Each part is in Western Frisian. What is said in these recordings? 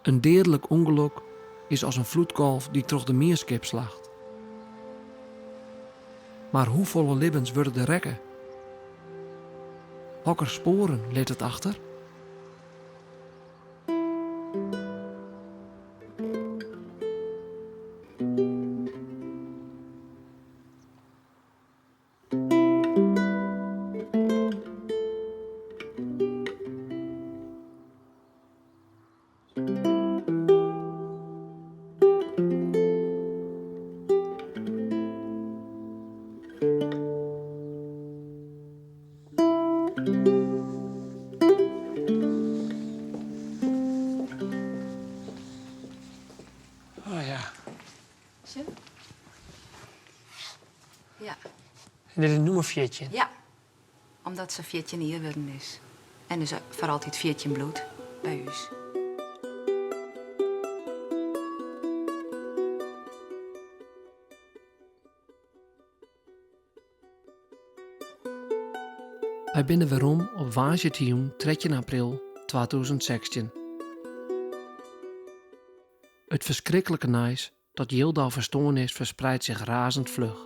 In deadlik ûngelok is as in floedgolf dy't troch de mienskip slacht. Mar hoefolle libbens wurde der rekke? Hokker spoaren lit it achter? Oh ja. Sjoch. Ja. En dit is nûmer 14? Ja, omdat se 14 jier wurden is. En dus foar altyd 14 bliuwt by ús. Wy binne werom op woansdeitejûn 13 april 2016. It ferskriklike nijs dat Jildau ferstoarn is ferspreidt sich razend fluch.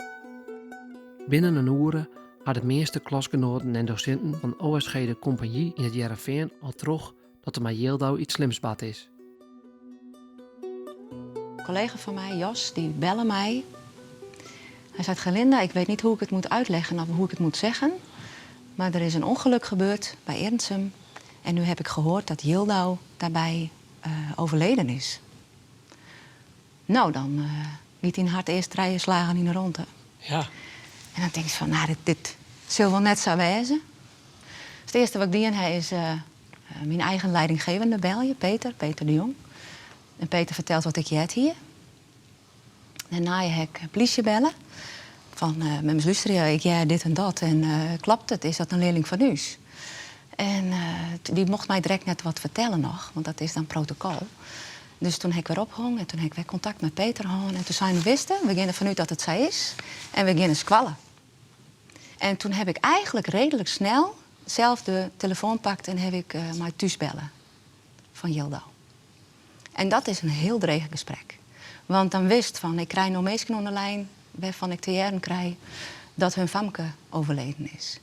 Binnen in oere ha de measte klasgenoaten en dosinten fan OSG De Compagnie yn It Hearrenfean al troch dat der mei Jildau iets slims bard is. Een collega van mij, Jos, die belde mij. Hij zei, Gerlinda, ik weet niet hoe ik het moet uitleggen of hoe ik het moet zeggen. Maar er is een ongeluk gebeurd bij Irnsum. En nu heb ik gehoord dat Jildau daarbij overleden is. Nou, dan giet dyn hart earst trije slagen yn de ronde. En dan tinkst fan, nou, dit sil wol net sa wêze. Dus it earste wat ik dien ha is myn eigen leidinggevende belje, Peter, Peter de Jong. En Peter fertelt wat ik heard hie. Dêrnei ha ik plysje belle. Fan, mem lústerje, ik hear dit en dat en kloppet it? Is dat in learling fan ús? En dy mocht my direkt net wat fertelle noch, want dat is dan protokol. Dus toen ha ik wer ophongen en toen ha ik wer kontakt mei Peter hân. En toen seine we, witste, we geane derfan út dat it sa is en we geane skoalle. En toen heb ik eigenlijk redelijk snel zelf de telefoon pakt en heb ik mei thús belle fan Jildau. En dat is in hiel dreech gesprek. Want dan witst fan, ik krij no minsken oan de lijn wêrfan ik te hearren krij dat hun famke overleden is.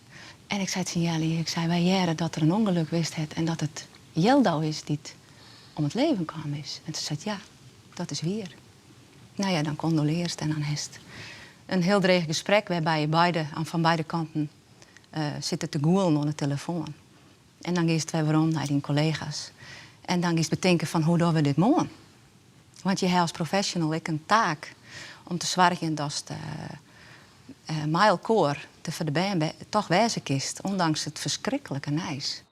En ik sei tsjin Jelly, ik sei, wy hearre dat der in ûngelok west hat en dat it Jildau is dy't om it leven kaam is. En se seit, ja, dat is wier. Nou ja, dan kondolearst en dan hast in hiel dreech gesprek wêrby je beide, fan beide kanten sitte te gûlen oan de telefoan. En dan giest wer werom nei dyn kollega's. En dan giest betinken fan hoe dogge we dit moarn? Want je ha as professional ek in taak om te soargjen datst mei elkoar der foar de bern toch wêze kinst, ûndanks it ferskriklike nijs.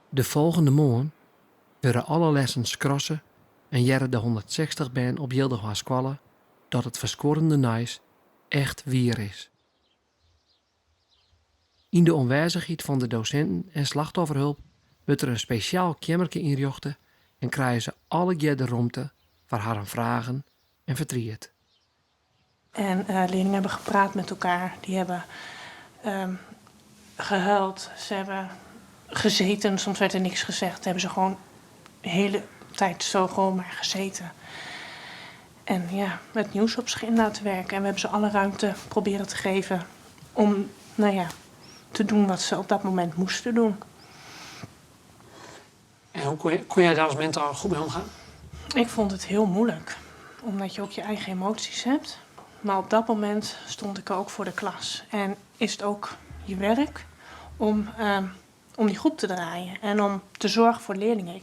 De folgjende moarn wurde alle lessen skrasse en hearre de 160 bern op Jildau har skoalle dat it ferskuorrende nijs echt wier is. Yn de oanwêzichheid fan de dosinten en slachtofferhulp wurdt der in spesjaal keammerke ynrjochte en krije se allegear de romte foar harren fragen en fertriet. En leerlingen hebben gepraat met elkaar, die hebben gehuild, ze hebben gezeten, soms werd er niks gezegd, hebben ze gewoon de hele tijd zo gewoon maar gezeten. En ja, het nieuws op zich in laten werken. En we hebben ze alle ruimte proberen te geven om, nou ja, te doen wat ze op dat moment moesten doen. En hoe kon jij daar als mentor goed mee omgaan? Ik vond het heel moeilijk, omdat je ook je eigen emoties hebt. Maar op dat moment stond ik ook voor de klas. En is het ook je werk om die groep te draaien en om te zorgen voor leerlingen.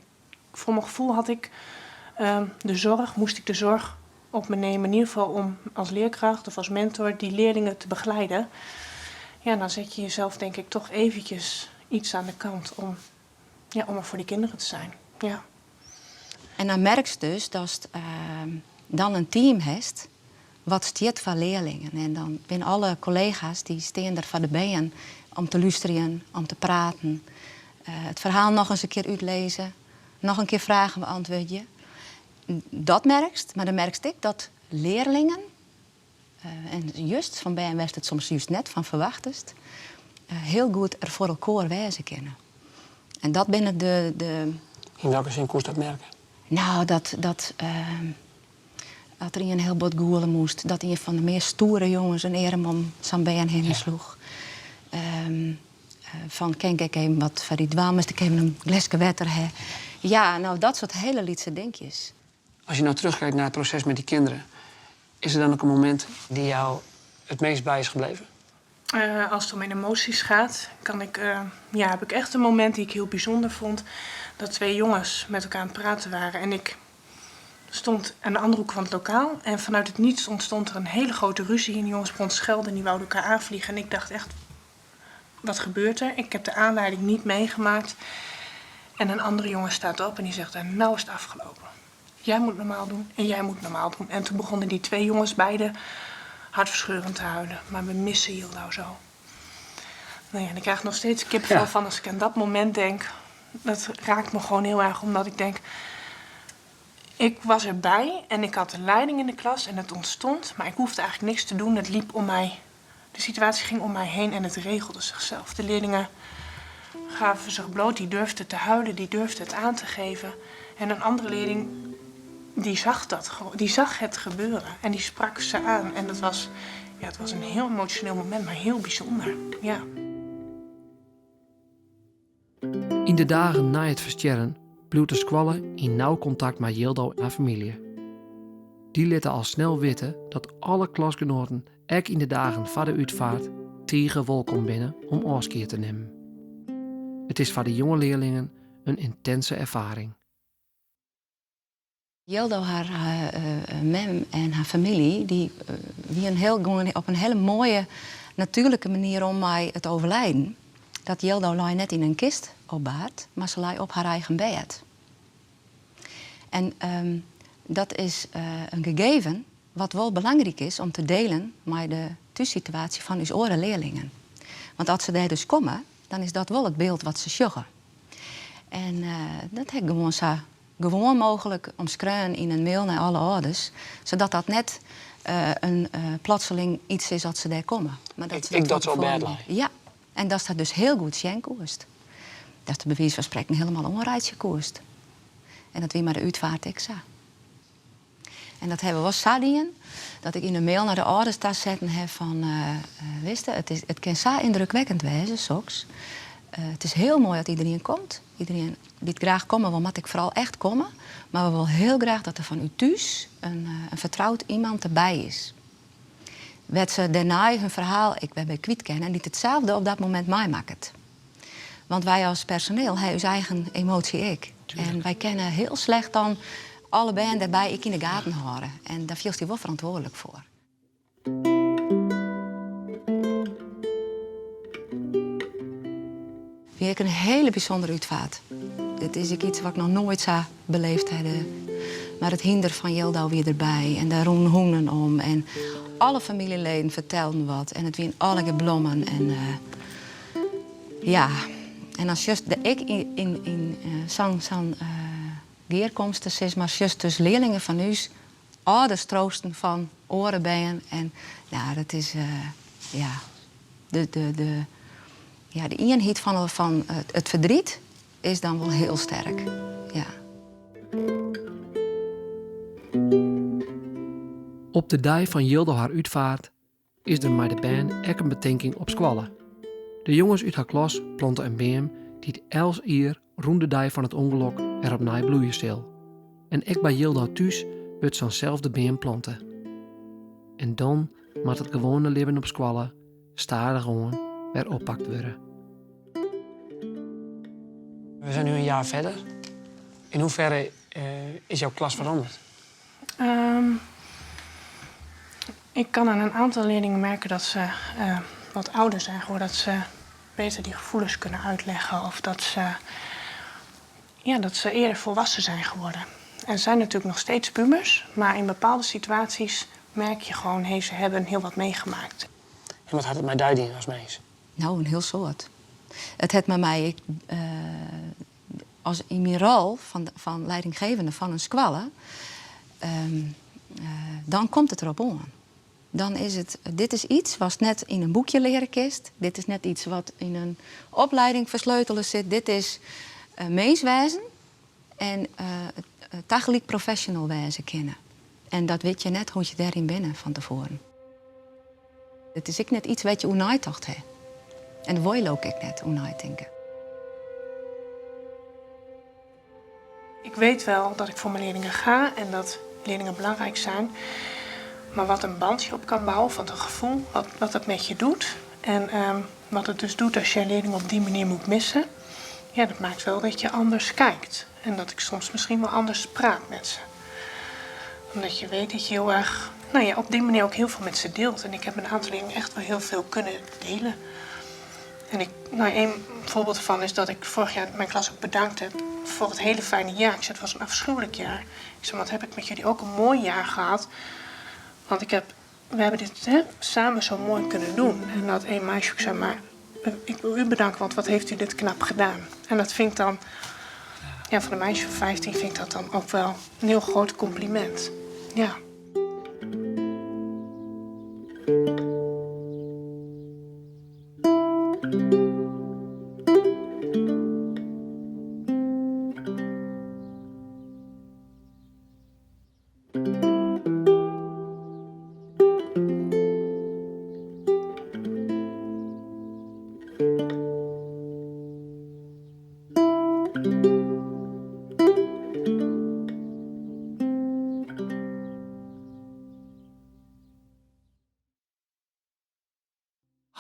Voor mijn gevoel had ik de zorg, moest ik de zorg op me nemen, in ieder geval om als leerkracht of als mentor die leerlingen te begeleiden. Ja, dan zet je jezelf denk ik toch eventjes iets aan de kant ja, om er voor die kinderen te zijn. Ja. En dan merkst dus dat dan in team hast wat stiet foar learlingen. En dan binne alle kollega's dy steane der foar de bern om te lústerjen, om te praten. It ferhaal noch ris in kear útlizze, noch in kear fragen beäntwurdzje. Dat merkst, mar dan merkst ek dat learlingen, en just fan bern wêr'tst it soms just net fan ferwachtest, hiel goed der foar elkoar wêze kinne. En dat binne de Yn welke sin koest dat merke? Nou, dat, dat uh, as der ien hiel bot gûle moast, dat ien fan de mear stoere jonges in earm om sa'n bern hinne ja. sloech. Um, fan kin ik even wat foar dy dwaan, moast ik even in gleske wetter ha. Ja, nou dat soart hiele lytse dinkjes. Als je nou terugkijkt naar het proces met die kinderen, is er dan ook een moment die jou het meest bij is gebleven? Uh, als het om mijn emoties gaat, kan ik, uh, ja, heb ik echt een moment die ik heel bijzonder vond. Dat twee jongens met elkaar aan het praten waren. En ik stond aan de andere hoek van het lokaal. En vanuit het niets ontstond er een hele grote ruzie. En die jongens begonnen te schelden en die wouden elkaar aanvliegen. En ik dacht echt, wat gebeurt er? Ik heb de aanleiding niet meegemaakt. En een andere jongen staat op en die zegt, en nou is het afgelopen. Jij moet normaal doen en jij moet normaal doen. En toen begonnen die twee jongens beide hartverscheurend te huilen. Maar we missen Jildau zo. Nou ja, en ik krijg nog steeds kippenvel ja. van als ik aan dat moment denk. Dat raakt me gewoon heel erg, omdat ik denk... Ik was erbij en ik had de leiding in de klas en het ontstond. Maar ik hoefde eigenlijk niks te doen. Het liep om mij. De situatie ging om mij heen en het regelde zichzelf. De leerlingen gaven zich bloot, die durfden te huilen, die durfden het aan te geven. En een andere leerling, die zag dat gewoon, die zag het gebeuren en die sprak ze aan. En dat was, ja, het was een heel emotioneel moment, maar heel bijzonder. Ja. Yn de dagen nei it ferstjerren bliuwt de skoalle yn nau kontakt mei Jildau en har famylje. Dy litte al snel witte dat alle klasgenoaten ek yn de dagen foar de útfeart tige wolkom binne om ôfskied te nimmen. It is foar de jonge learlingen in yntinse erfaring. Jildau har mem en har famylje dy wienen hiel gewoan op in hiele moaie natuerlike manier om mei it overlijden. Dat Jildau lei net yn in kist op bêd, mar se lei op har eigen bêd. En um, dat is uh, in gegeven wat wol belangryk is om te dielen mei de thússituaasje fan ús oare learlingen. Want as se dêr dus komme, dan is dat wol it byld wat se sjogge. En uh, dat ha ik gewoan sa gewoan mooglik omskreaun yn in mail nei alle âlders, sadat dat net uh, in uh, plotseling iets is as se dêr komme. Mar dat se dat se op bêd lei. Ja, en datst dat dus hiel goed sjen koest. Datst by wize fan sprekken hielendal oanreitsje koest. En dat wie mei de útfeart ek sa. En dat hawwe we wol sa dien dat ik yn in mail nei de âlders ta setten ha fan uh, witste, it, is, it kin sa yndrukwekkend wêze, soks. Uh, it is hiel moai dat iderien komt. Iderien dy't graach komme wol, moat ek foaral echt komme. Mar we wolle hiel graach dat der fan út thús in, uh, in fertroud iemand derby is. Wêr't se dêrnei hun ferhaal ek wer by kwyt kinne en dy't itselde op dat momint meimakket. Want wy as personeel ha ús eigen emoasje ek. En wy kinne hiel slecht dan alle bern dêrby ek yn de gaten hâlde. En dêr fielst dy wol ferantwurdlik foar. Wie ek in hiele bysûndere útfeart. Dit is ek iets wat ik noch noait sa beleefd ha. Mar it hynder fan Jildau wie derby en der rûnen hûnen om en alle famyljeleden fertelden wat en it wienen allegear blommen en uh, ja, en dan sjochst de ek yn, yn, yn uh, sa'n sa'n uh, gearkomste sis mar sjochst dus learlingen fan ús âlders troasten fan oare bern en ja, dat is ja, de, de, de, ja, de ienheid fan, fan it ferdriet is dan wol hiel sterk. Ja. Op de dei fan Jildau har útfeart is der mei de bern ek in betinking op skoalle. De jonges út har klas plante in beam dy't elts jier rûn de dei fan it ûngelok wer opnij bloeie sil. En ek by Jildau thús wurdt sa'n selde beam plante. En dan moat it gewoane libben op skoalle stadichoan wer oppakt wurde. We zijn nu een jaar verder. In hoeverre uh, is jouw klas veranderd? Um, ik kan aan een aantal leerlingen merken dat ze uh, wat ouder zijn geworden. Dat ze beter die gevoelens kunnen uitleggen. Of dat ze, ja, dat ze eerder volwassen zijn geworden. En ze zijn natuurlijk nog steeds pubers. Maar in bepaalde situaties merk je gewoon, hey, ze hebben heel wat meegemaakt. En wat hat it mei dy dien as mins? Nou, in hiel soad. It hat mei my ek, uh, as yn myn rol fan, fan leidinggevende fan in skoalle, um, uh, dan komt it derop oan. Dan is it, dit is iets watst net yn in boekje leare kinst. Dit is net iets wat yn in oplieding fersleutele sit. Dit is uh, minsk wêzen. En tagelyk professional wêze kinne. En dat wit je net hoe't je dêryn binne fan tefoaren. It is ek net iets wêr't je oer neitocht ha. En dêr wol je ook ek net oer neitinke. Ik weet wel dat ik voor mijn leerlingen ga en dat leerlingen belangrijk zijn. Maar wat een band je op kan bouwen, van het gevoel, wat, wat dat met je doet. En wat het dus doet als je een leerling op die manier moet missen. Ja, dat maakt wel dat je anders kijkt. En dat ik soms misschien wel anders praat met ze. Omdat je weet dat je heel erg, nou ja, op die manier ook heel veel met ze deelt. En ik heb een aantal leerlingen echt wel heel veel kunnen delen. En ik, nou, een voorbeeld ervan is dat ik vorig jaar mijn klas ook bedankt heb voor het hele fijne jaar. Ik zei, het was een afschuwelijk jaar. Ik zei, wat heb ik met jullie ook een mooi jaar gehad. Want we hebben dit, hè, samen zo mooi kunnen doen. En dat een meisje ook zei, maar ik wil u bedanken, want wat heeft u dit knap gedaan. En dat vind ik dan, ja, voor een meisje van 15 vind ik dat dan ook wel een heel groot compliment. Ja.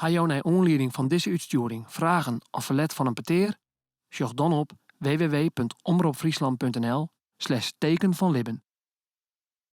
Ha jo nei oanlieding fan dizze útstjoering fragen of ferlet fan in petear? Sjoch dan op www.omropfryslan.nl/teken fan libben.